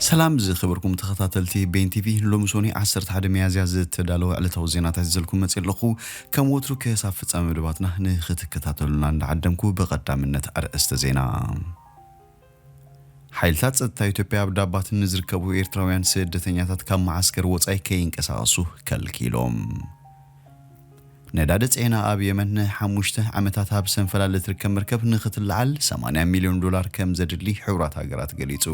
ሰላም ዝኸበርኩም ተኸታተልቲ ቤን ቲቪ፣ ሎሚ ሶኒ ዓሰርተ ሓደ ሚያዝያ ዝተዳለወ ዕለታዊ ዜናታት ሒዘልኩም መፅእ ኣለኹ። ከም ወትሩ ክሳብ ፍጻመ መደባትና ንኽትከታተሉና እንዳዓደምኩ፣ ብቐዳምነት ኣርእስተ ዜና። ሓይልታት ጸጥታ ኢትዮጵያ ኣብ ዳባት ንዝርከቡ ኤርትራውያን ስደተኛታት ካብ መዓስከር ወጻኢ ከይንቀሳቐሱ ከልኪሎም። ነዳዲ ጽዒና ኣብ የመን ንሓሙሽተ ዓመታት ኣብ ሰንፈላ ልትርከብ መርከብ ንኽትለዓል ሰማንያ ሚልዮን ዶላር ከም ዘድሊ ሕቡራት ሃገራት ገሊጹ።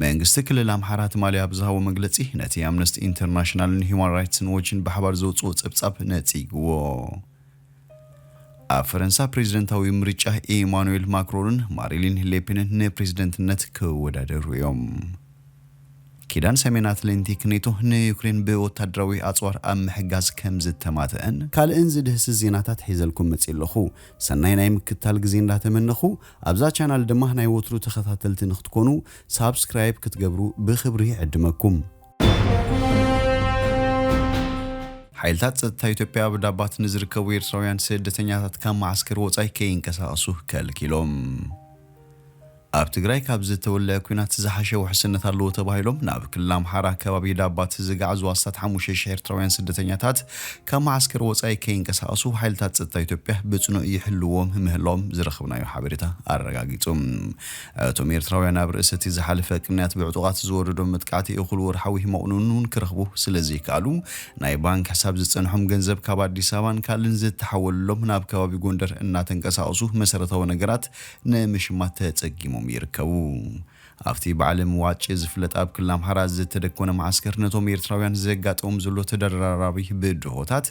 መንግስቲ ክልል ኣምሓራ ትማሊ ኣብ ዝሃቦ መግለጺ፣ ነቲ ኣምነስቲ ኢንተርናሽናልን ሂውማን ራይትስን ዎችን ብሓባር ዘውጽኦ ጸብጻብ ነጺግዎ። ኣብ ፈረንሳ ፕሬዝደንታዊ ምርጫ ኢማኑኤል ማክሮንን ማሪሊን ሌፔንን ንፕሬዝደንትነት ክወዳደሩ እዮም። ኪዳን ሰሜን ኣትላንቲክ ኔቶ ንዩክሬን ብወታደራዊ ኣጽዋር ኣብ ምሕጋዝ ከም ዝተማትአን ካልእን ዝድህስስ ዜናታት ሒዘልኩም መጽእ ኣለኹ። ሰናይ ናይ ምክታል ግዜ እንዳተመነኹ፣ ኣብዛ ቻናል ድማ ናይ ወትሩ ተኸታተልቲ ንክትኮኑ ሳብስክራይብ ክትገብሩ ብኽብሪ ይዕድመኩም። ሓይልታት ጸጥታ ኢትዮጵያ ኣብ ዳባት ንዝርከቡ ኤርትራውያን ስደተኛታት ካብ መዓስከር ወጻኢ ከይንቀሳቐሱ ከልኪሎም። ኣብ ትግራይ ካብ ዝተወለዐ ኲናት ዝሓሸ ውሕስነት ኣለዎ ተባሂሎም ናብ ክልል ኣምሓራ ከባቢ ዳባት ዝገዓዙ ኣስታት ሓሙሽተ ሽሕ ኤርትራውያን ስደተኛታት ካብ መዓስከር ወጻኢ ከይንቀሳቐሱ ሓይልታት ጸጥታ ኢትዮጵያ ብጽኑዕ ይሕልዎም ምህላዎም ዝረኸብናዮ ሓበሬታ ኣረጋጊጹ። እቶም ኤርትራውያን ኣብ ርእሲ እቲ ዝሓለፈ ቅንያት ብዕጡቓት ዝወረዶም መጥቃዕቲ እኹል ወርሓዊ መቑነን እውን ክረኽቡ ስለ ዘይከኣሉ፣ ናይ ባንክ ሕሳብ ዝጸንሖም ገንዘብ ካብ ኣዲስ ኣበባን ካልእን ዝተሓወለሎም ናብ ከባቢ ጎንደር እናተንቀሳቐሱ መሰረታዊ ነገራት ንምሽማት ተጸጊሞም ይርከቡ። ኣብቲ በዓል ምዋጭ ዝፍለጥ ኣብ ክልል ኣምሓራ ዝተደኮነ መዓስከር ነቶም ኤርትራውያን ዘጋጠሞም ዘሎ ተደራራቢ ብድሆታት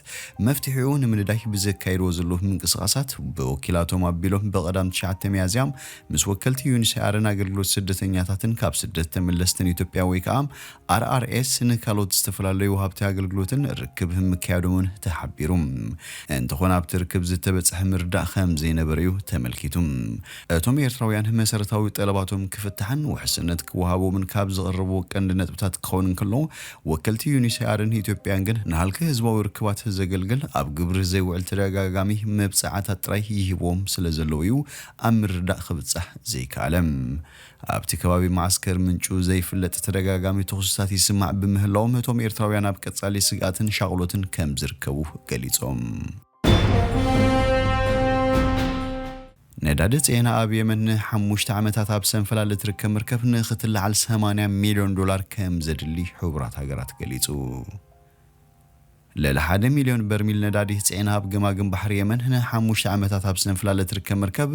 መፍትሒኡ ንምንዳይ ብዘካየድዎ ዘለዉ ምንቅስቓሳት ብወኪላቶም ኣቢሎም ብቐዳም ትሽዓተ ሚያዝያ ምስ ወከልቲ ዩኒስኤርን ኣገልግሎት ስደተኛታትን ካብ ስደት ተመለስትን ኢትዮጵያ ወይ ከዓ ኣር ኣር ኤስ ንካልኦት ዝተፈላለዩ ወሃብቲ ኣገልግሎትን ርክብ ምክያዶምን ተሓቢሩ። እንተኾነ ኣብቲ ርክብ ዝተበጽሐ ምርዳእ ከም ዘይነበረ እዩ ተመልኪቱ። እቶም ኤርትራውያን መሰረታዊ ጠለባቶም ክፍታሕን ውሕስነት ክወሃቦምን ካብ ዝቐረቡ ቀንዲ ነጥብታት ክኸውን እንከሎ፣ ወከልቲ ዩኒስኤርን ኢትዮጵያን ግን ንሃልኪ ህዝባዊ ርክባት ዘገልግል ኣብ ግብሪ ዘይውዕል ተደጋጋሚ መብጽዓታት ጥራይ ይህቦም ስለ ዘለዉ እዩ ኣብ ምርዳእ ክብጻሕ ዘይከኣለ። ኣብቲ ከባቢ መዓስከር ምንጩ ዘይፍለጥ ተደጋጋሚ ተኹስታት ይስማዕ ብምህላዎም፣ እቶም ኤርትራውያን ኣብ ቀጻሊ ስግኣትን ሻቕሎትን ከም ዝርከቡ ገሊጾም። ነዳዲ ጽዒና ኣብ የመን ንሓሙሽተ ዓመታት ኣብ ሰንፈላ ልትርከብ መርከብ ንኽትለዓል ሰማንያ ሚልዮን ዶላር ከም ዘድሊ ሕቡራት ሃገራት ገሊጹ። ልዕሊ ሓደ ሚልዮን በርሚል ነዳዲ ጽዒና ኣብ ገማግም ባሕሪ የመን ንሓሙሽተ ዓመታት ኣብ ሰንፈላ ልትርከብ መርከብ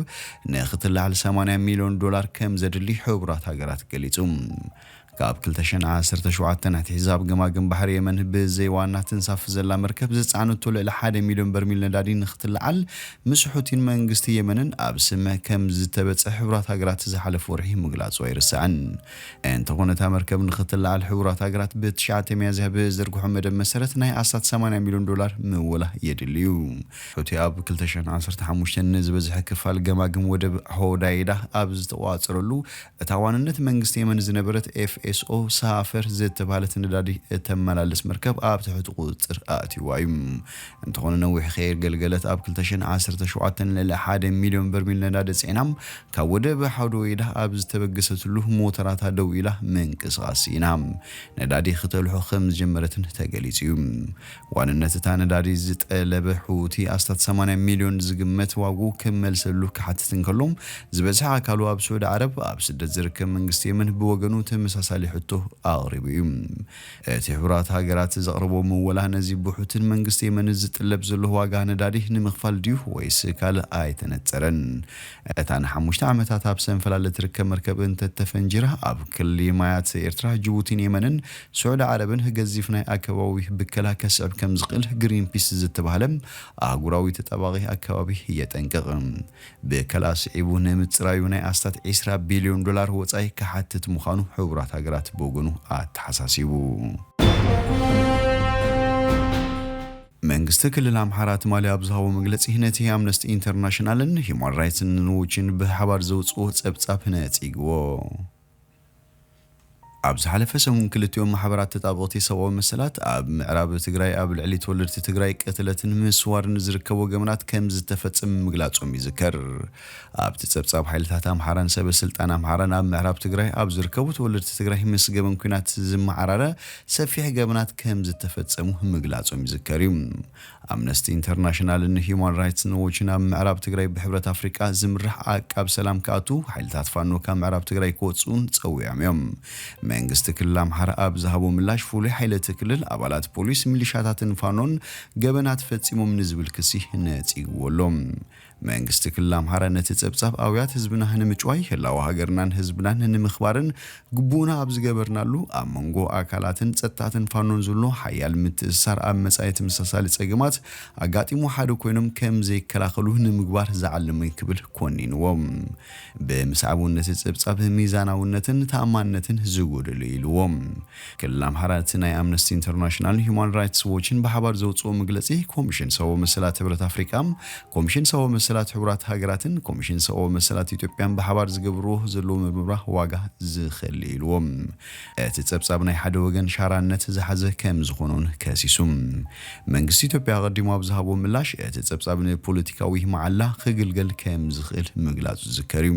ንኽትለዓል ሰማንያ ሚልዮን ዶላር ከም ዘድሊ ሕቡራት ሃገራት ገሊጹ። ካብ ክልተ ሽሕን ዓሰርተ ሸውዓተን ኣትሒዛ ኣብ ገማግም ባሕሪ የመን ብዘይ ዋና ትንሳፍ ዘላ መርከብ ዝጸዓነቶ ልዕሊ ሓደ ሚልዮን በርሚል ነዳዲ ንኽትለዓል ምስ ሑቲን መንግስቲ የመንን ኣብ ስምምዕ ከም ዝተበጽሐ ሕቡራት ሃገራት ዝሓለፈ ወርሒ ምግላጹ ኣይርሳዕን። እንተኾነ እታ መርከብ ንኽትለዓል ሕቡራት ሃገራት ብትሽዓተ ሚያዝያ ብዘርግሖ መደብ መሰረት ናይ ኣስታት ሰማንያ ሚልዮን ዶላር ምወላ የድልዩ። ሑቲ ኣብ ክልተ ሽሕን ዓሰርተ ሓሙሽተን ንዝበዝሐ ክፋል ገማግም ወደብ ሆዳይዳ ኣብ ዝተቋጸረሉ፣ እታ ዋንነት መንግስቲ የመን ዝነበረት ኤፍ ኤስ ኦ ሳፈር ዝተባህለት ነዳዲ እተመላልስ መርከብ ኣብ ትሕቲ ቁጽጽር ኣእትይዋ እዩ። እንተኾነ ነዊሕ ከየገልገለት ኣብ ክልተ ሽሕን ዓሰርተ ሸውዓተን ልዕሊ ሓደ ሚልዮን በርሚል ነዳዲ ጽዒና ካብ ወደብ ሆዳይዳ ኣብ ዝተበገሰትሉ ሞተራታ ደው ኢላ ምንቅስቓስ ስኢና ነዳዲ ክተልሖ ከም ዝጀመረትን ተገሊጹ እዩ። ዋንነት እታ ነዳዲ ዝጠለበ ሑቲ ኣስታት ሰማንያ ሚልዮን ዝግመት ዋግኡ ክመልሰሉ ክሓትት እንከሎ፣ ዝበዝሐ ኣካሉ ኣብ ስዑዲ ዓረብ ኣብ ስደት ዝርከብ መንግስቲ የመን ብወገኑ ተመሳሳሊ ሕቶ ኣቕሪቡ እዩ። እቲ ሕቡራት ሃገራት ዘቕረቦ ምወላ ነዚ ብሑትን መንግስቲ የመን ዝጥለብ ዘሎ ዋጋ ነዳዲ ንምኽፋል ድዩ ወይስ ካልእ ኣይተነጸረን። እታ ንሓሙሽተ ዓመታት ኣብ ሰንፈላል እትርከብ መርከብ እንተተፈንጂራ፣ ኣብ ክሊ ማያት ኤርትራ፣ ጅቡቲን የመንን ስዑዲ ዓረብን ገዚፍ ናይ ኣከባቢ ብከላ ከስዕብ ከም ዝኽእል ግሪንፒስ ዝተባህለ ኣህጉራዊ ተጣባቒ ኣከባቢ የጠንቅቕ። ብከላ ስዒቡ ንምጽራዩ ናይ ኣስታት ዒስራ ቢልዮን ዶላር ወጻኢ ክሓትት ምዃኑ ሕቡራት ሃገራት ብወገኑ ኣተሓሳሲቡ። መንግስቲ ክልል ኣምሓራ ትማሊ ኣብ ዝሃቦ መግለጺ፣ ነቲ ኣምነስቲ ኢንተርናሽናልን ሂውማን ራይትስን ዎችን ብሓባር ዘውጽኦ ጸብጻብ ነጺግዎ። ኣብ ዝሓለፈ ሰሙን ክልቲኦም ማሕበራት ተጣበቕቲ ሰብኣዊ መሰላት ኣብ ምዕራብ ትግራይ ኣብ ልዕሊ ተወለድቲ ትግራይ ቅትለትን ምስዋርን ዝርከቦ ገበናት ከም ዝተፈጸመ ምግላጾም ይዝከር። ኣብቲ ጸብጻብ ሓይልታት ኣምሓራን ሰበ ስልጣን ኣምሓራን ኣብ ምዕራብ ትግራይ ኣብ ዝርከቡ ተወለድቲ ትግራይ ምስ ገበን ኲናት ዝመዓራረ ሰፊሕ ገበናት ከም ዝተፈጸሙ ምግላጾም ይዝከር እዩ። ኣምነስቲ ኢንተርናሽናልን ሂዩማን ራይትስ ዎችን ኣብ ምዕራብ ትግራይ ብሕብረት ኣፍሪቃ ዝምራሕ ዓቃብ ሰላም ክኣቱ፣ ሓይልታት ፋኖ ካብ ምዕራብ ትግራይ ክወፅኡን ጸዊዖም እዮም። መንግስቲ ክልል ኣምሓራ ኣብ ዝሃቦ ምላሽ፣ ፍሉይ ሓይሊ እቲ ክልል፣ ኣባላት ፖሊስ፣ ሚሊሻታትን ፋኖን ገበናት ፈጺሞም ንዝብል ክሲ ነጺግዎ ኣሎ። መንግስቲ ክልል ኣምሓራ ነቲ ጸብጻብ ኣውያት ህዝብና ንምጭዋይ፣ ህላወ ሃገርናን ህዝብናን ንምኽባርን ግቡእና ኣብ ዝገበርናሉ፣ ኣብ መንጎ ኣካላትን ጸጥታትን ፋኖን ዘሎ ሓያል ምትእስሳር ኣብ መጻኢ ተመሳሳሊ ጸገማት ኣጋጢሙ ሓደ ኮይኖም ከም ዘይከላኸሉ ንምግባር ዝዓለመ ክብል ኮኒንዎ። ብምስዓቡ ነቲ ጸብጻብ ሚዛናውነትን ተኣማንነትን ዝጎደሎ ኢልዎ። ክልል ኣምሓራ እቲ ናይ ኣምነስቲ ኢንተርናሽናልን ሂዩማን ራይትስ ዎችን ብሓባር ዘውፅኦ መግለጺ፣ ኮሚሽን ሰብኣዊ መሰላት ሕብረት ኣፍሪቃ፣ ኮሚሽን ሰብኣዊ መሰላት ሕቡራት ሃገራትን ኮሚሽን ሰብኣዊ መሰላት ኢትዮጵያን ብሓባር ዝገብርዎ ዘለዉ ምርመራ ዋጋ ዝኸሊ ኢልዎ። እቲ ጸብጻብ ናይ ሓደ ወገን ሻራነት ዝሓዘ ከም ዝኾነ እውን ከሲሱ። መንግስቲ ኢትዮጵያ ኣቐዲሙ ኣብ ዝሃቦ ምላሽ፣ እቲ ጸብጻብ ንፖለቲካዊ መዓላ ክግልገል ከም ዝኽእል ምግላጹ ዝዝከር እዩ።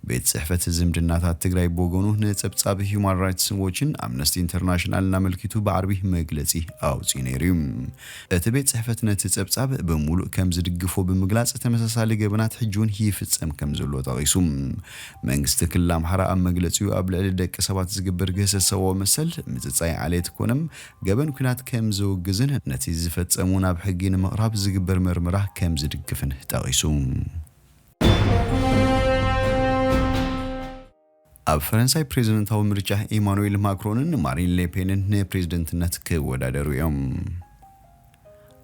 ቤት ጽሕፈት ዝምድናታት ትግራይ ብወገኑ ንጸብጻብ ሂዩማን ራይትስ ዎችን ኣምነስቲ ኢንተርናሽናልን ኣመልኪቱ ብዓርቢ መግለጺ ኣውጺኡ ነይሩ እዩ። እቲ ቤት ጽሕፈት ነቲ ጸብጻብ ብምሉእ ከም ዝድግፎ ብምግላጽ፣ ተመሳሳሊ ገበናት ሕጂ እውን ይፍጸም ከም ዘሎ ጠቒሱ። መንግስቲ ክልል ኣምሓራ ኣብ መግለጺኡ ኣብ ልዕሊ ደቂ ሰባት ዝግበር ግህሰት ሰብኣዊ መሰል፣ ምጽጻይ ዓሌት ኮነም ገበን ኲናት ከም ዘውግዝን ነቲ ዝፈጸሙ ናብ ሕጊ ንምቕራብ ዝግበር መርመራ ከም ዝድግፍን ጠቒሱ። ኣብ ፈረንሳይ ፕሬዝደንታዊ ምርጫ ኢማኑኤል ማክሮንን ማሪን ሌፔንን ንፕሬዝደንትነት ክወዳደሩ እዮም።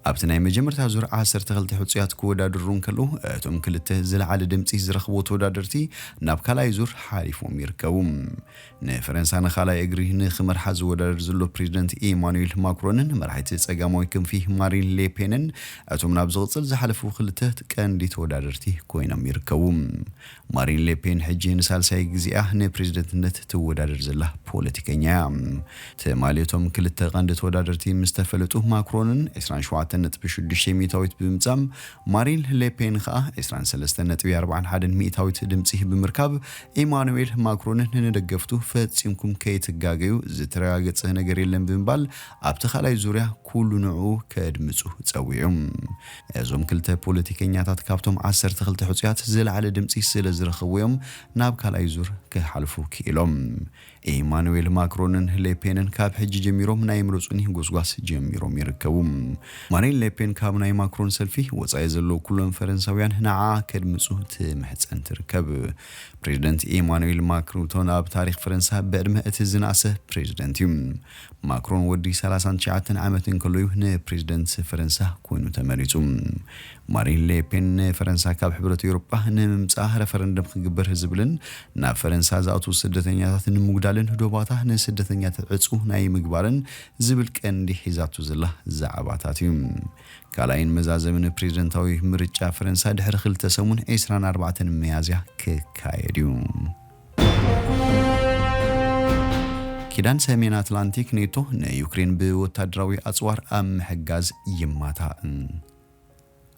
ኣብቲ ናይ መጀመርታ ዙር ዓሰርተ ክልተ ሕጹያት ክወዳደሩ እንከለዉ፣ እቶም ክልተ ዝለዓለ ድምጺ ዝረኽቡ ተወዳደርቲ ናብ ካልኣይ ዙር ሓሊፎም ይርከቡ። ንፈረንሳ ንኻልኣይ እግሪ ንኽመርሓ ዝወዳደር ዘሎ ፕሬዝደንት ኢማኑኤል ማክሮንን መራሒቲ ጸጋማዊ ክንፊ ማሪን ሌፔንን እቶም ናብ ዝቕጽል ዝሓለፉ ክልተ ቀንዲ ተወዳደርቲ ኮይኖም ይርከቡ። ማሪን ሌፔን ሕጂ ንሳልሳይ ግዜኣ ንፕሬዝደንትነት ትወዳደር ዘላ ፖለቲከኛ እያ። ትማሊ እቶም ክልተ ቀንዲ ተወዳደርቲ ምስ ተፈለጡ፣ ማክሮንን ዕስራን ሸውዓተን ነጥቢ ሽዱሽተ ሚእታዊት ብምምጻእ፣ ማሪን ሌፔን ከኣ ዕስራን ሰለስተን ነጥቢ ኣርባዓን ሓደን ሚእታዊት ድምጺ ብምርካብ፣ ኢማኑኤል ማክሮን ንደገፍቱ፣ ፈጺምኩም ከይትጋገዩ፣ ዝተረጋገጸ ነገር የለን ብምባል ኣብቲ ካልኣይ ዙርያ ኩሉ ንዕኡ ከድምጹ ጸዊዑ። እዞም ክልተ ፖለቲከኛታት ካብቶም ዓሰርተ ክልተ ሕጹያት ዝለዓለ ድምጺ ስለ ዝረኸቡ እዮም ናብ ካልኣይ ዙር ክሓልፉ ክኢሎም። ኢማኑኤል ማክሮንን ሌፔንን ካብ ሕጂ ጀሚሮም ናይ ምረጹኒ ጎስጓስ ጀሚሮም ይርከቡ። ማሪን ሌፔን ካብ ናይ ማክሮን ሰልፊ ወጻኢ ዘለዉ ኩሎም ፈረንሳውያን ንዓኣ ከድምጹ ትምሕጸን ትርከብ። ፕሬዝደንት ኢማኑኤል ማክሮን ኣብ ታሪኽ ፈረንሳ ብዕድመ እቲ ዝነኣሰ ፕሬዝደንት እዩ። ማክሮን ወዲ ሰላሳን ትሽዓተን ዓመት እንከሎ እዩ ንፕሬዝደንት ፈረንሳ ኮይኑ ተመሪጹ። ማሪን ሌፔን ንፈረንሳ ካብ ሕብረት ኤውሮጳ ንምምጻእ ረፈረንደም ክግበር ዝብልን ናብ ፈረንሳ ዝኣትዉ ስደተኛታት ንምጉዳልን ዶባታ ንስደተኛታት ዕጹ ናይ ምግባርን ዝብል ቀንዲ ሒዛቶ ዘላ ዛዕባታት እዩ። ካልኣይን መዛዘምን ፕሬዝደንታዊ ምርጫ ፈረንሳ ድሕሪ ክልተ ሰሙን ዕስራን ኣርባዕተን ሚያዝያ ክካየድ እዩ። ኪዳን ሰሜን ኣትላንቲክ ኔቶ ንዩክሬን ብወታደራዊ ኣጽዋር ኣብ ምሕጋዝ ይማታእ።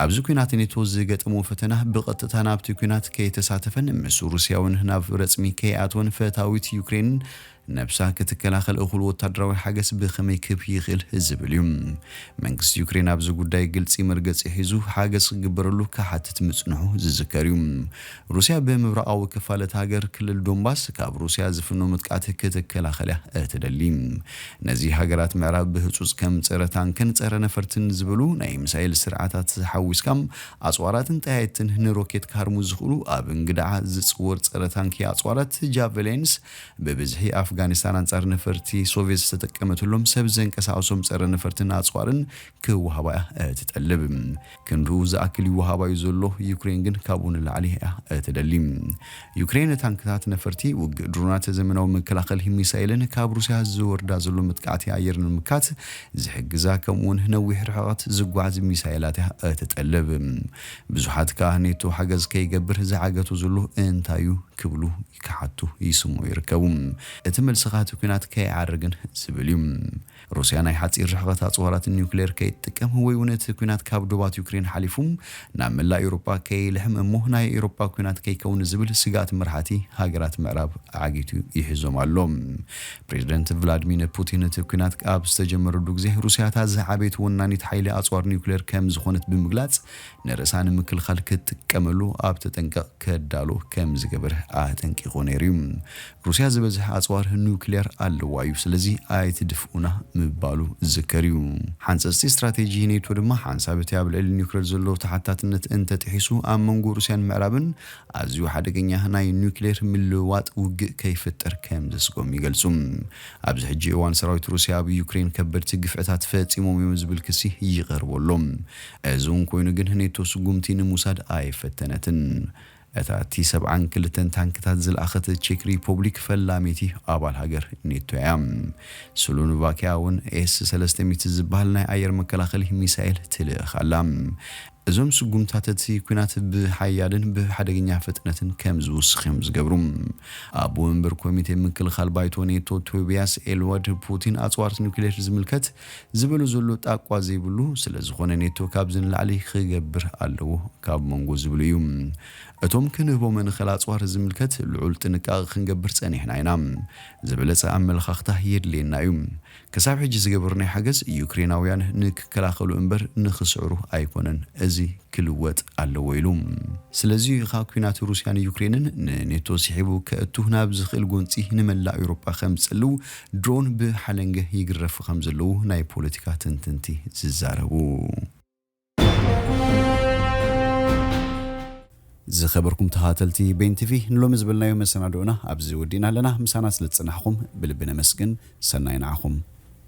ኣብዚ ኲናት ኔቶ ዝገጠሞ ፈተና ብቐጥታ ናብቲ ኲናት ከይተሳተፈን ምስ ሩስያ እውን ናብ ረጽሚ ከይኣትወን ፈታዊት ዩክሬን ነብሳ ክትከላኸል እኹል ወታደራዊ ሓገዝ ብኸመይ ክህብ ይኽእል ዝብል እዩ። መንግስቲ ዩክሬን ኣብዚ ጉዳይ ግልጺ መርገጺ ሒዙ ሓገዝ ክግበረሉ ክሓትት ምጽንሑ ዝዝከር እዩ። ሩስያ ብምብራቓዊ ክፋል እታ ሃገር ክልል ዶንባስ ካብ ሩስያ ዝፍኖ መጥቃዕቲ ክትከላኸል እያ እትደሊ። ነዚ ሃገራት ምዕራብ ብህጹጽ ከም ጸረ ታንክን ጸረ ነፈርትን ዝበሉ ናይ ሚሳይል ስርዓታት ሓዊስካ ኣጽዋራትን ጠያይትን ንሮኬት ክሃርሙ ዝኽእሉ ኣብ እንግድዓ ዝጽወር ጸረ ታንኪ ኣጽዋራት ጃቨሊንስ ብብዝሒ ኣፍጋኒስታን ኣንጻር ነፈርቲ ሶቪየት ዝተጠቀመትሎም ሰብ ዘንቀሳቕሶም ጸረ ነፈርትን ኣጽዋርን ክወሃባ እያ እትጠልብ። ክንድኡ ዝኣክል ይወሃባዩ ዘሎ፣ ዩክሬን ግን ካብኡ ንላዕሊ እያ እትደሊ። ዩክሬን ታንክታት፣ ነፈርቲ፣ ውግእ ድሮናት፣ ዘመናዊ መከላኸሊ ሚሳይልን ካብ ሩስያ ዝወርዳ ዘሎ መጥቃዕቲ ኣየር ንምምካት ዝሕግዛ፣ ከምኡውን ነዊሕ ርሕቐት ዝጓዓዝ ሚሳይላት እያ እትጠልብ። ብዙሓት ከኣ ኔቶ ሓገዝ ከይገብር ዝዓገቱ ዘሎ እንታይ እዩ ክብሉ ክሓቱ ይስምዑ ይርከቡ። እቲ መልሲ ኸኣ እቲ ኲናት ከይዓርግን ዝብል እዩ። ሩስያ ናይ ሓጺር ርሕቐት ኣጽዋራት ኒውክሌር ከይትጥቀም ወይ እውን እቲ ኲናት ካብ ዶባት ዩክሬን ሓሊፉ ናብ መላእ ኤውሮጳ ከይልሕም እሞ ናይ ኤውሮጳ ኲናት ከይከውን ዝብል ስግኣት መራሕቲ ሃገራት ምዕራብ ዓጊቱ ይሕዞም ኣሎ። ፕሬዚደንት ቭላድሚር ፑቲን እቲ ኲናት ኣብ ዝተጀመረሉ ግዜ ሩስያ እታ ዝዓበየት ወናኒት ሓይሊ ኣጽዋር ኒውክሌር ከም ዝኾነት ብምግላጽ ንርእሳ ንምክልኻል ክትጥቀመሉ ኣብ ተጠንቀቕ ከዳሉ ከም ዝገበረ ኣጠንቂቑ ነይሩ እዩ። ሩስያ ዝበዝሕ ኣጽዋር ኑክሌር ኣለዋ እዩ፣ ስለዚ ኣይትድፍኡና ምባሉ ዝዝከር እዩ። ሓንጸጽቲ ስትራቴጂ ኔቶ ድማ ሓንሳብ እቲ ኣብ ልዕሊ ኒውክሌር ዘሎ ተሓታትነት እንተጥሒሱ ኣብ መንጎ ሩስያን ምዕራብን ኣዝዩ ሓደገኛ ናይ ኒውክሌር ምልውዋጥ ውግእ ከይፍጠር ከም ዘስጎም ይገልጹ። ኣብዚ ሕጂ እዋን ሰራዊት ሩስያ ኣብ ዩክሬን ከበድቲ ግፍዕታት ፈጺሞም እዮም ዝብል ክሲ ይቐርበሎም። እዚ እውን ኮይኑ ግን ኔቶ ስጉምቲ ንምውሳድ ኣይፈተነትን። እታ እቲ ሰብዓን ክልተን ታንክታት ዝለኣኸት ቼክ ሪፖብሊክ ፈላሚቲ ኣባል ሃገር ኔቶ እያ። ስሎኖቫኪያ እውን ኤስ ሰለስተ ሚእቲ ዝበሃል ናይ ኣየር መከላኸሊ ሚሳኤል ትልእኽ ኣላ። እዞም ስጉምታት እቲ ኲናት ብሓያልን ብሓደገኛ ፍጥነትን ከም ዝውስኽ እዮም ዝገብሩ። ኣቦ መንበር ኮሚቴ ምክልኻል ባይቶ ኔቶ ቶቢያስ ኤልዋድ ፑቲን ኣጽዋርት ኒውክሌር ዝምልከት ዝበሎ ዘሎ ጣቋ ዘይብሉ ስለ ዝኾነ ኔቶ ካብዚ ንላዕሊ ክገብር ኣለዎ ካብ መንጎ ዝብሉ እዩ። እቶም ክንህቦ መንኽእል ኣጽዋር ዝምልከት ልዑል ጥንቃቐ ክንገብር ጸኒሕና ኢና። ዝበለጸ ኣመለኻኽታ የድልየና እዩ። ክሳብ ሕጂ ዝገበርናዮ ሓገዝ ዩክሬናውያን ንክከላኸሉ እምበር ንኽስዕሩ ኣይኮነን። እዚ ክልወጥ ኣለዎ ኢሉ። ስለዚ እዩ ኸኣ ኲናት ሩስያን ዩክሬንን ንኔቶ ስሒቡ ከእቱ ናብ ዝኽእል ጎንጺ ንመላእ ኤውሮጳ ከም ዝጸልው ድሮን ብሓለንገ ይግረፉ ከም ዘለዉ ናይ ፖለቲካ ተንተንቲ ዝዛረቡ። ዝኸበርኩም ተኸታተልቲ ቤን ቲቪ፣ ንሎሚ ዝበልናዮ መሰናድኦና ኣብዚ ወዲእና ኣለና። ምሳና ስለ ዝጸናሕኩም ብልቢ ነመስግን። ሰናይ ንዓኹም።